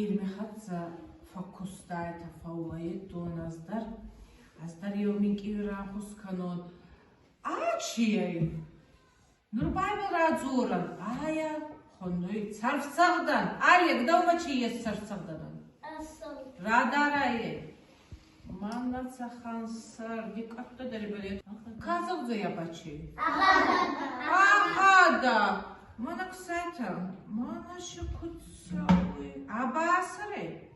Ирмихатса факустайта фауаетон аздар. Аздар йоминкивирахусканон. Ачией. Нурбайбыл радзуран. Ая хонуй царфцагдан. Алек давмачи царфцагдан. Радарае. Мана цахансар дикатта дарибалет. Казалза ябачи. Агада. Мана ксайта. Мана шикутсауи. Абасаре.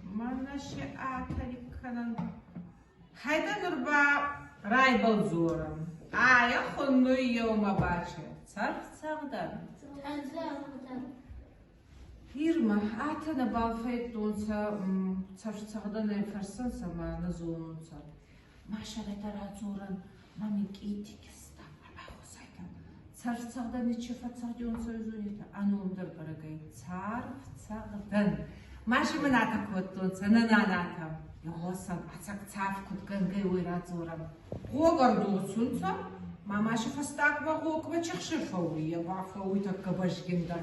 Мана ши атариканан. Хайда нурба райбалзурам. Ая хонуй йома бачи. Царфцагдан. Ирма, атана балфайттунца царфцагдан фарсанса ма назунунца. Машаретарадзуран мами китикиста абахусайта. Царфцагдан ичефацагдюнца юзунита анундар барагай царфцагдан. Машиманата коттунца нананата. Йосан ацак царф куткангай уйрадзуран. Гогардуцунца мамаши фастак ва чихшифауи вафауи таккабашгиндар.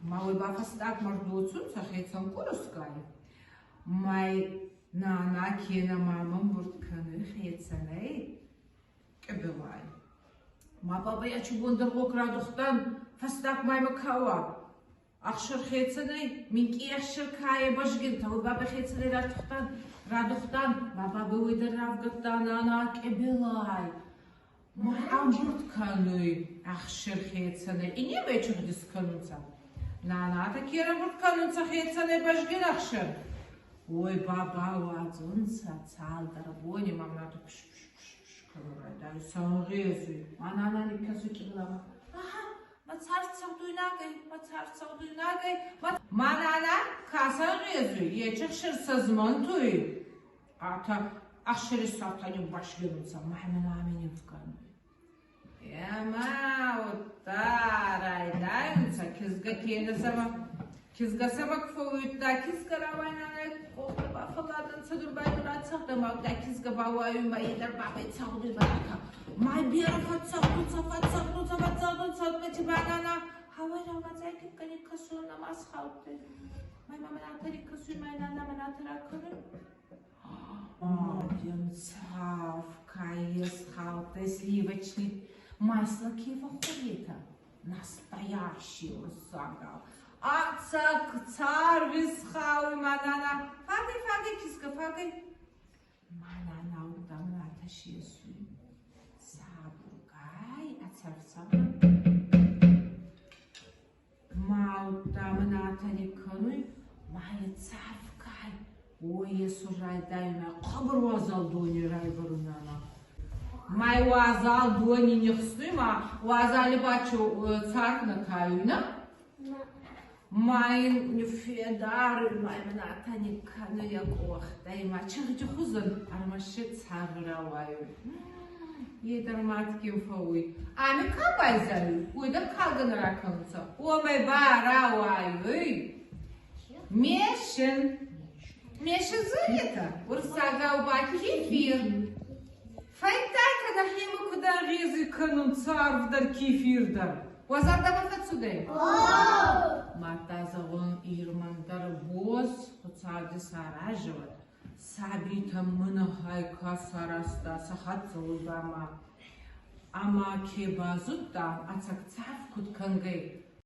Мауи ба фастак мардуцунца хецан курускай. Май нана кена мамам буртканы хецанай кебелай. Ма баба ячу бондар гокрадухтан фастак май макава. Ахшар хецанай минки ахшар кая башгин тау баба хецанай радухтан радухтан ма баба уйдар равгаттан ана кебелай. Ма амбуртканы ахшар хецанай. И не вечер дискануца. Нана такера бурткануца хецанай башгин ахшар. Ой, баба уадзунца цалдар бони мамнату пш пш пш пш канурайда сангезу. Манана никасу киблама. Аха, ма царцагдуйнагай, ма царцагдуйнагай. Манана касангезу, ечахшир сазмантуй. Ата ахшири сатани башгинуца, махмена аминивкан. Яма уттарайдайунца кизга кенесама. Кизга самак фоуйта кизга равайнана қоқба фаладан садурбай рацах да ма кизга баваю ма идар бабай цагду барака. Май бера фацагду фацагду фацагду цадмати банана. Хавай равазай киккани касуна масхауте. Май мама натари касуй май нана манатара кыры. Цавка сливочный масло кива хурита. Настоящий урсагал. Ацак цар висхауи манана. Фагай, фагай, киска, фагай. Манана удамна ташисуй. Сабургай, ацарцага. Маутамна тарикануй, мая царфкай. Ой, сурайдай ма қабыр вазал дуни райбарунана. Май вазал дуни нихсуй ма вазали бачу царфна каюна. Май федар май мана таникану як охтай ма чигжи хузун армаши царраваю. Едар маткин фауи. Ами кабайзаю. Уйда кагын раканца. Омай бараваю. Мешин. Мешин зуета. Урсага уба кефир. Файтайка нахима куда резы канун царвдар кефирдар. Вазарда бафатсудай. Матазагон ирмандар боз хуцади сараживат. Сабита мынахайка сараста сахатса уйбама. Ама кебазутта ацак царф куткангай.